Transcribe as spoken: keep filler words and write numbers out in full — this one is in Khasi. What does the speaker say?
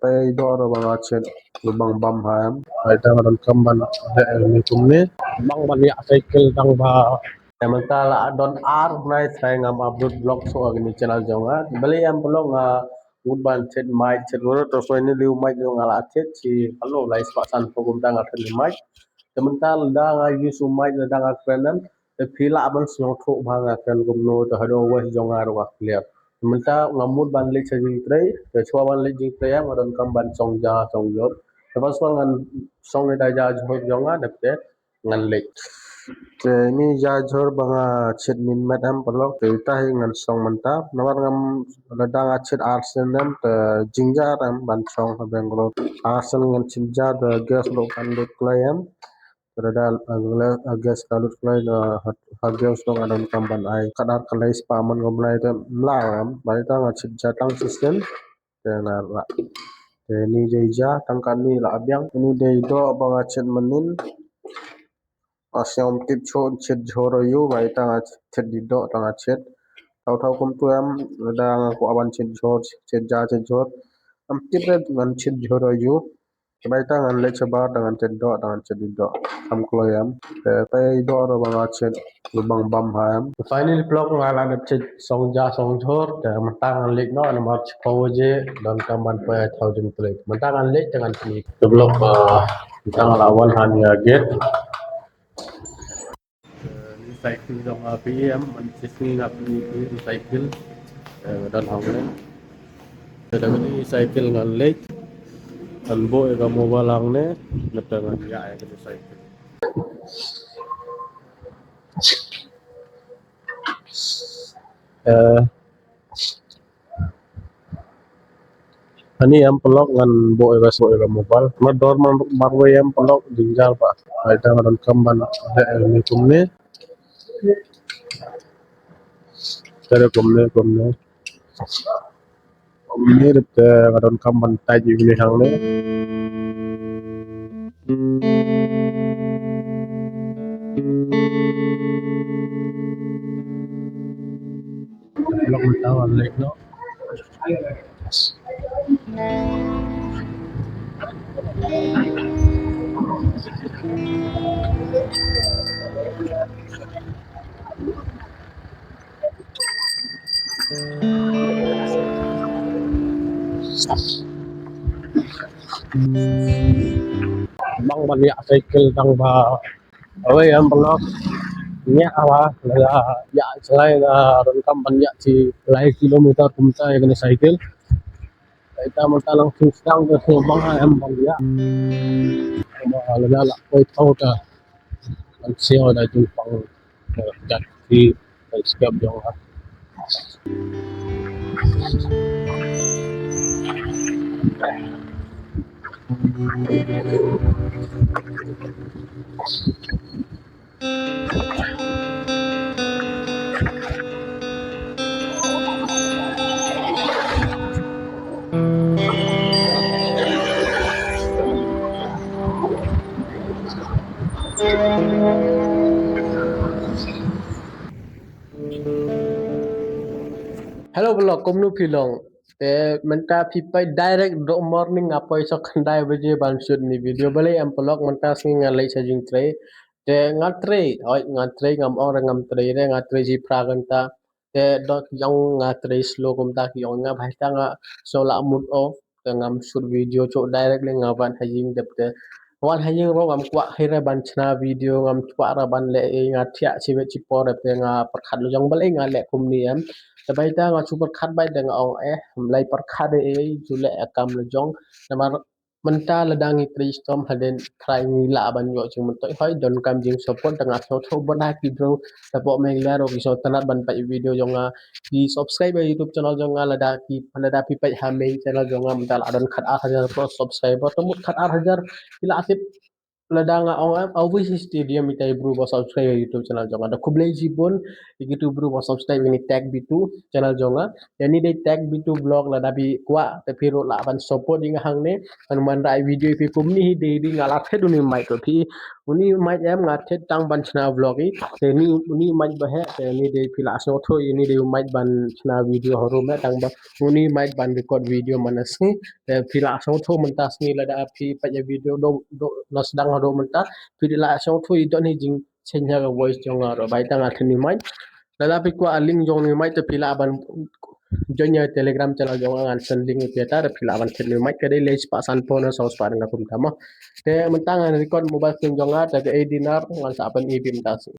Te i doh ruh ba nga chet lubang bam ha em. Ai ta nga donkam ban leh ni kumne. Bang ban ïa cycle dang ba. Te mynta la don ar bnai trai ngam upload vlog shuh ha kane channel jong nga. Balei em paralok nga mut ban chet mic chet ruh to soi ni liu mic jong nga la chet shi halo lai spah san phew kumta nga chet mic. Te mynta lada nga use u mic lada nga kren em. Te phi lah ban sngewthuh ba nga kren kumno te haduh voice jong nga ruh ka clear. Te mynta nga mut ban leit sha jingtrei, te shuwa ban leit jingtrei nga donkam ban song ja song jhur. Te ban shuwa ngan song ïa da ja jhur jong nga dep te ngan leit. Te ini ja jhur ba nga chet mynmiet em paralok, te ita hi ngan song mynta. Namar ngam lada nga chet ar sien em te jingjar em ban song ha Bangalore. Ar sien ngan chet ja te gas ruh kan lut kloi em. Te lada, ah, gas ka lut kloi na ha, ha gas ruh nga donkam ban ai. Kat ar ka lai spah man ka bnai te mla em. Ba ita nga chet ja tang shisien. Te nga la. Te ni dei ja tang kane la biang. Ni dei doh ba nga chet mynnin. Nga sngewtip shuh chet jhur ïa u ba ita nga chet dei doh tang nga chet. Thaw thaw kumtu em lada nga kwah ban chet jhur chet ja chet jhur. Ngam tip re ngan chet jhur ïa u. Te ba ita ngan leit shabar tang ngan chet doh tang ngan chet dei doh. Kham kloi em. Te te i doh ruh ba nga chet lubang bam ha em. Finally paralok nga la dep chet song ja song jhur te mynta ngan leit noh namar shiphew baje donkam ban poi thaw jingtrei. Mynta ngan leit te ngan pynleit. Te paralok, ah, mynta nga la wan ha nia gate. Eh, ni cycle jong nga phi em, man shisngi nga pyni phi ni cycle. Eh, don hangne. Te da kane cycle ngan leit. Ngan buh ïa ka mobile hangne, nangta ngan ïaid ïa kane cycle. Eh, Ani em paralok ngan buh ïa ka, buh ïa ka mobile. Ma dor man marwei em paralok jynjar ba. Ai ta nga donkam ban leh ïa ni kumne. Te kumne kumne. Kumne te nga donkam ban tai ïa ni hangne. Lok mynta wan lek noh. Bang ban ïa cycle dang ba Awei em paralok. Nia awa la ïa shalai nga donkam ban ïa shi lai kilometer kumta ïa kane cycle. Ita mynta lang sing sdang ka sngewbang em ban ïa. Ba la ïa la poi thaw ta. Ban siew da jingpang ka jat ki ka step jong nga. Hello paralok, kumno phi long? Te mynta phi peit direct dok morning nga poi sha khyndai baje ban shoot ni video. Balei em paralok mynta sngi nga leit sha jingtrei. Te nga trei, hoi nga trei ngam ong re ngam trei re nga trei shi phra kynta. Te dok ki ong nga trei slow kumta ki ong nga bha ta nga shu la mood off. Te ngam shoot video shu direct le nga wan ha ïing dep te. Wan ha ïing ruh ngam kwah hi re ban shna video ngam kwah re ban leh ei nga thiah shi bit shi por dep te nga pyrkhat lajong balei nga leh kumne em. Te ba ita nga shu pyrkhat ba ita nga ong eh, mlei pyrkhat ei ei shu leh ïa kam lajong. Namar mynta lada ngi trei shitom hadien trai ngi lah ban ïoh jingmyntoi hoi donkam jingsupport da nga sngewthuh ba na ki briew hapoh Meghalaya ruh ki sngewtynnat ban peit video jong nga. Ki subscribe ïa YouTube channel jong nga lada ki lada phi peit ha main channel jong nga mynta la don khat ar hajar plus subscriber te mut khat ar hajar ki la tip lada nga ong em, obviously dei ïa mynta ïa bru ba subscribe ïa YouTube channel jong nga. Da khublei shibun ïa kitu bru ba subscribe ïa ini Tech Bitu channel jong nga. Ïa ini dei Tech Bitu Vlog, lada phi kwah te phi ruh lah ban support ïa nga hangne. Ngan wanrah video ïa phi kumne hi dei dei nga la thied uni mic ïa phi. Uni mic em nga thied tang ban shna vlog hi. Te uni uni mic ba heh te uni dei phi lah sngewthuh uni dei mic ban shna video harum eh tang ba uni mic ban record video man la sngi. Te phi lah sngewthuh mynta sngi lada phi peit ïa video do do la sdang harum mynta phi lah sngewthuh ïa don hi jingshaniah ka voice jong nga ruh bai tang nga thied uni mic. Lada phi kwah link jong uni mic te phi lah ban join ïa Telegram channel jong nga, ngan send link ïa phi ta te phi lah ban thied uni mic. Ka dei lai spah sanphew na saw spah nga kumta mo. Te mynta ngan record mobile screen jong nga te ka ei dinar ngan sa pyni ïa phi mynta sngi.